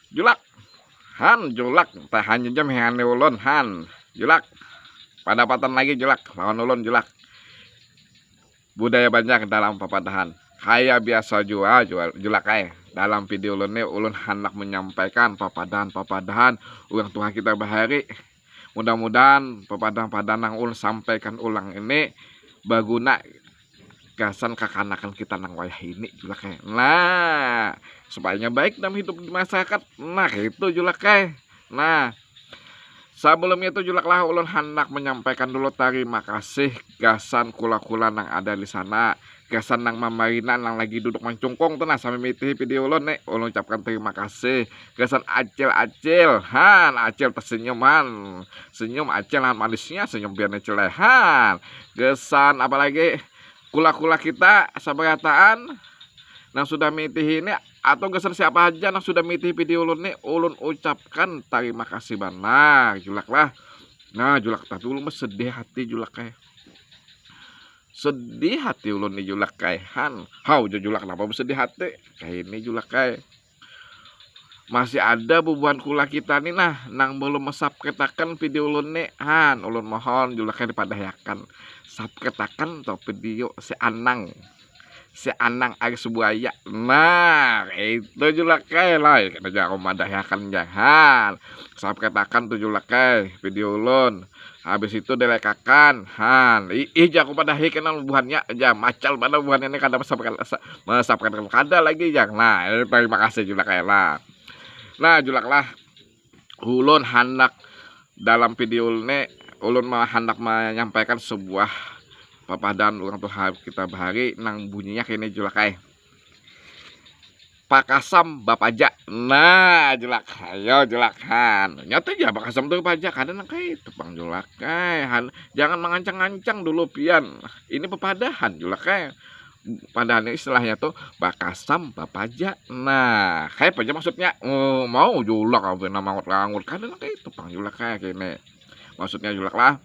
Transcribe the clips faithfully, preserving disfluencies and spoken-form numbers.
Julak. Han, julak. Tahan jam hingani ulun, han. Julak. Padapatan lagi, julak. Lawan ulun, julak. Budaya banjar dalam papadahan. Kaya biasa jua, jua julak ai. Dalam video ulun ni, ulun handak menyampaikan papadahan-papadahan urang tuha kita bahari. Mudah-mudahan papadahan-papadahan nang ulun sampaikan ulang ini baguna gasan kakanakan kita nang wayah ini, julak ai. Nah, supayanya baik dalam hidup di masyarakat. Nah, itu julak ai. Nah, sebelumnya itu, julak lah, ulun handak menyampaikan dulu tarima kasih gasan kula-kula nang ada di sana, gasan nang mamarina nang lagi duduk mancungkung tu nah, sambil mitihi video ulun ni, ulun ucapkan terima kasih. Gasan acil-acil, han, acil tersenyum, han, senyum acil, han, manisnya senyum pian acil, han. Gasan apalagi kula-kula kita sabarataan nang sudah mitihi ini, atau gasan siapa haja nang sudah mitihi video ulun ni, ulun ucapkan tarima kasih banar, julak lah. Nah, julak, tapi ulun sedih hati, julak ai. Sedih hati ulun ni, julak ai, han. Hau ja, julak, napa besedih hati? Kaya ini, julak ai. Masih ada bubuhan kula kita ni nah, nang belum mensubscribe-akan video ulun ni, han. Ulun mohon, julak ai, dipadahiakan. Subscribe-akan tu video si Anang. Si Anang Aris Buaya. Nah, itu, julak ai, lah. Kada ja aku madahiakan, jar, han. Subscribe-akan tu, julak ai, video ulun. Habis itu dilekakan, han. Ih, ih, ja aku padahi kenal buhannya, ja, macal banar buhannya ni, kada mensubscribe-, mensubscribe-akan kada lagi, jar. Nah, eh, terima kasih, julak ai, lah. Nah, julak lah. Ulun handak dalam video ulun ni, ulun ma-, handak menyampaikan sebuah papadahan urang tuha kita bahari nang bunyinya kini, julak ai. Pakasam bapaja. Nah, julak. Ayo, julak, han. Nyata ja pakasam tu bapaja. Kada nang kaitu pang, julak ai, han. Jangan mangancang-ngancang dulu pian. Ini papadahan, julak ai. Padahan ni istilahnya tu bakasam bapaja. Nah, kaya apa ja maksudnya? Oh, mau julak apa nang mangut-langut. Kada nang kaitu pang, julak ai, kini. Maksudnya, julak lah.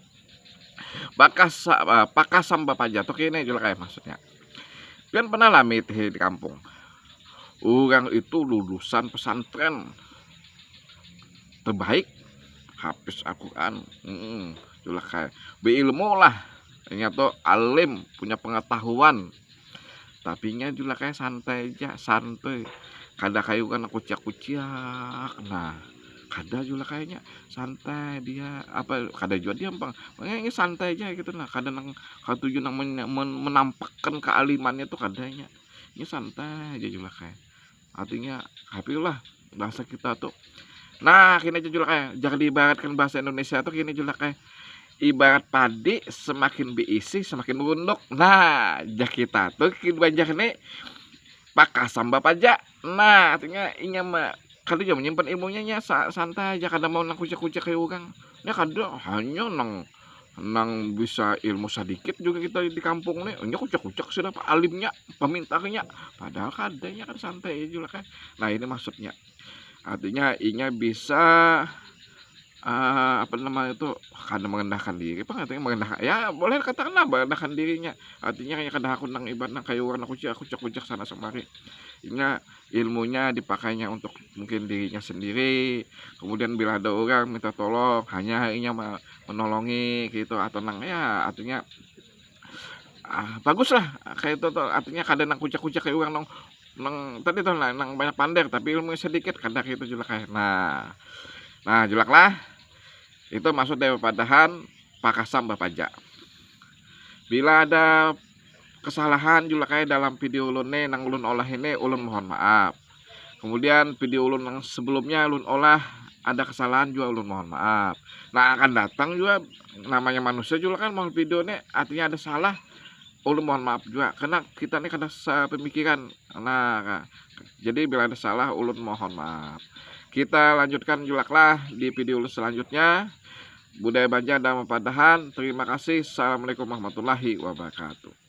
Bakas-, eh, pakasam bapaja tu kini, julak ai, maksudnya. Pian pernah lah mitihi di kampung? Urang itu lulusan pesantren terbaik, hafiz Al-Quran, mm, julak ai. Beilmu lah, inya tu alim, punya pengetahuan. Tapi inya, julak ai, santai ja, santuy. Kada kaya urang nang kuciak-kuciak. Nah, kada, julak ai, inya santai dia. Apa, kada jua diam pang. Makanya inya santai ja gitu nah. Kada nang katuju nang men-, men-, menampakkan kealimannya tu kada inya. Inya santai ja, julak ai. Artinya, happy lah bahasa kita tu. Nah, kini ja, julak ai. Jangan diibaratkan bahasa Indonesia tu kini, julak ai. Ibarat padi, semakin beisi, semakin merunduk. Nah, jar kita tu di Banjar ni, pakasam bapaja. Nah, artinya inya ma-, kada jua menyimpan ilmunya, inya sa-, santai ja, kada mau nang kuciak-kuciak kaya urang. Inya kada, hanya nang, nang bisa ilmu sadikit juga kita di kampung ni. Inya kuciak-kuciak sudah, alimnya, pamintarnya. Padahal kada, inya kan santai ja, julak ai. Nah, ini maksudnya. Artinya, inya bisa, eh, apa namanya tu, kada merendahkan diri pang, artinya merendahkan, ya, boleh katakanlah merendahkan dirinya. Artinya, inya kada hakun nang ibarat nang kaya urang nang kuciak, kuciak-kuciak sana semari. Inya, ilmunya dipakainya untuk mungkin dirinya sendiri. Kemudian bila ada urang minta tolong, hanya inya me-, menolongi gitu, atau nang, ya, artinya, ah, bagus lah, kaya itu tu. Artinya, kada nang kuciak-kuciak kaya urang nang, nang tadi tu, nang, nang banyak pander tapi ilmunya sedikit, kada kaya itu, julak ai. Nah, nah, julak lah. Itu maksud dari papadahan pakasam bapaja. Bila ada kesalahan, julak ai, dalam video ulun ni nang ulun olah ini, ulun mohon maaf. Kemudian video ulun nang sebelumnya ulun olah ada kesalahan jua, ulun mohon maaf. Nah, akan datang jua, namanya manusia, julak ai, kan, mau video ni, artinya ada salah, ulun mohon maaf jua. Karena kita ni kada sepemikiran. Nah, jadi bila ada salah, ulun mohon maaf. Kita lanjutkan, julak lah, di video ulun selanjutnya. Budaya Banjar dalam Papadahan. Terima kasih. Assalamualaikum warahmatullahi wabarakatuh.